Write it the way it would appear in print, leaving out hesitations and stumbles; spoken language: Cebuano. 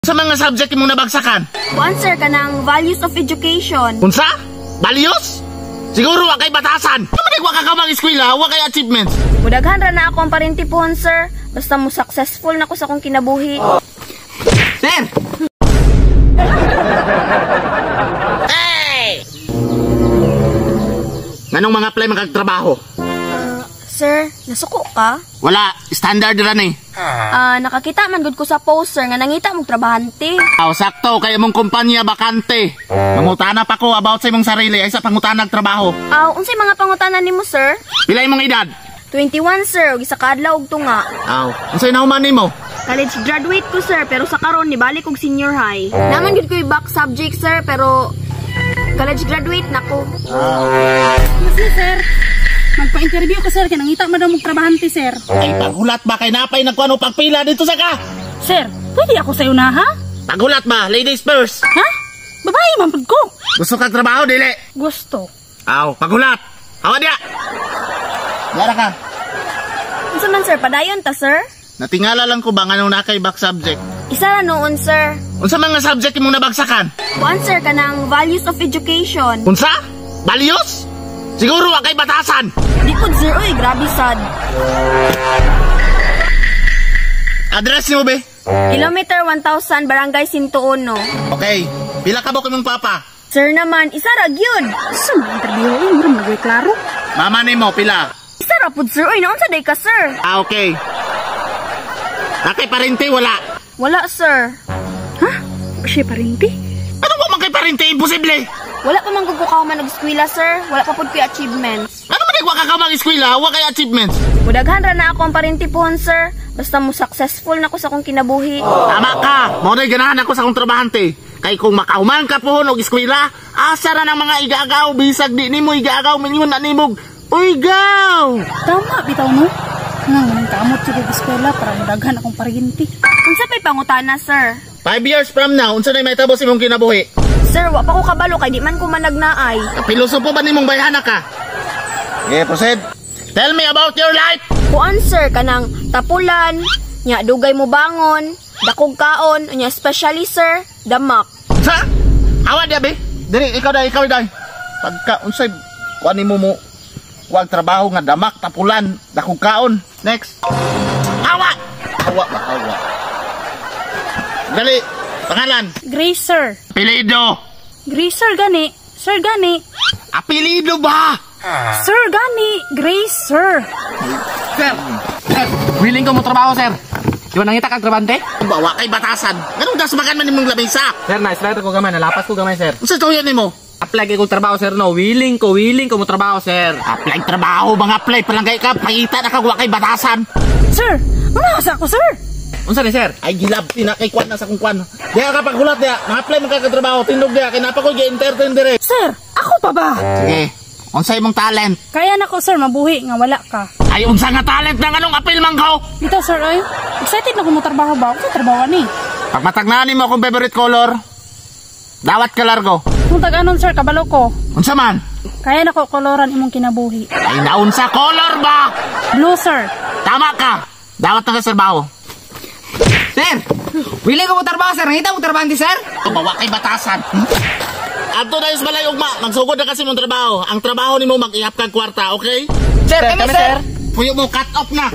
Sa mga subject imong nabagsakan? Kuan sir, kanang values of education. Unsa? Values? Siguro wa kay batasan. Ano wa ka kamang eskwela, wa kay achievements. Mudaghan ra na ako ang parintipuhon, sir. Basta mo successful na ko sa akong kinabuhi. Sir! Hey! Nganong mga apply makagtrabaho? Sir, nasuko ka? Wala, standard ra ni. Ah, nakakita man gud ko sa post, sir, nga nangita mong trabahante. Aw, sakto kay imong kumpanya bakante. Mangutana pa ko about sa imong sarili ay sa pangutanag trabaho. Aw, unsay mga pangutana nimo, sir? Pila imong edad? 21, sir, ug isa ka adlaw og tunga. Aw, unsay nahuman nimo? College graduate ko, sir, pero sa karon nibalik og senior high. Naman gud ko'y back subject, sir, pero college graduate na ko. Kasi sir, magpa-interview ko sir, kay nangita man daw mong trabahante sir. Ay paghulat ba kay napay nagkuano pagpila dito sa ka? Sir, pwede ako sa'yo na ha? Paghulat ba, ladies first. Ha? Babae man pud ko. Gusto kag trabaho dili? Gusto. Aw, paghulat. Awa diya. Yara ka. Unsa man, sir, padayon ta, sir? Natingala lang ko ba nganong nakay back subject? Isa ra noon, sir. Unsa mga subject imong nabagsakan? Kuan sir, kanang values of education. Unsa? Values? Siguro wa kay batasan. Di pud, sir, oy, grabe sad. Address nimo be? Kilometer 1000, Barangay 101. Okay. Pila ka buok imong papa? Sir naman, isa ra gyud. Sa mga interview, eh, mura man klaro. Mama nimo pila? Isa ra pud, sir, oy, naunsa day ka, sir? Ah, okay. Nakay parente wala. Wala, sir. Ha? Siya parinti? Ano ba man kay parente? Imposible. Wala pa man gud ko kahuman og eskwela, sir. Wala pa pud ko'y achievements. Ano man wa ka kamang eskwela, wa kay achievements. Mudaghan ra na ako ang parintipuhon, sir. Basta mo successful na ko sa akong kinabuhi. Tama ka. Mao na ganahan ako sa akong trabahante. Kay kung makahuman ka pohon og eskwela, asa ra ng mga igaagaw bisag di nimo igaagaw mingon na nimog. Uy, gaw! Tama, bitaw no? Nga, nang kamot sa eskwela para mudaghan akong parinti. Unsa pay pangutana, sir? 5 years from now, unsa na may matabo sa imong kinabuhi? Sir, wa pa ko kabalo kay di man ko managnaay. Kapiloso po ba nimong bayhana ka? Okay, proceed. Tell me about your life. Kuan sir, kanang tapulan, nya dugay mo bangon, dakog kaon, nya especially sir, damak. Sa? Awa diya be. Diri ikaw dai, ikaw dai. Pagka unsay kuan nimo mo wag trabaho nga damak, tapulan, dakog kaon. Next. Awa. Awa ba awa. Dali. Pangalan. Grace, sir. Apelyido. Grace, sir, gani. Sir, gani. Apelyido ba? Sir, gani. Grace, sir. Sir! Sir! Willing ko mo trabaho, sir! Di ba nangita kag trabante? Bawa kay batasan. Ganun dasmagan man nimong lamesa. Sir, na-slide ko gamay, nalapas ko gamay, sir. Unsa tuyo nimo? Apply kay kong trabaho, sir, no. Willing ko mo trabaho, sir. Apply trabaho, mga apply palangay ka, pangita na kag wa kay batasan. Sir, unasa ako, sir. Unsa ni, sir? Ay gilabti na kay kwan na sa kong kwan. Diya ka paghulat diya, mga-apply man ka trabaho, tindog diya kay napa ko gi-entertain dire. Sir, ako pa ba? Sige. Unsa imong talent? Kaya na ko, sir, mabuhi nga wala ka. Ay unsa nga talent na nganong apil man ko? Bitaw, sir, ay. Excited na ko mo trabaho ba? Unsa trabaho ni? Pag matagnaan nimo akong favorite color, dawat ka largo. Kung tag-anon, sir, kabalo ko. Unsa man? Kaya na ko koloran imong kinabuhi. Ay naunsa color ba? Blue, sir. Tama ka. Dawat na ka sa trabaho. Sir! Willing ko mo trabaho, sir. Nangita mo trabante, sir? Bawa kay batasan. Adto na sa balay ugma, magsugod na kasi mong trabaho. Ang trabaho nimo mag-ihap kag kwarta, okay? Sir, kami, sir. Puyo mo cut off na.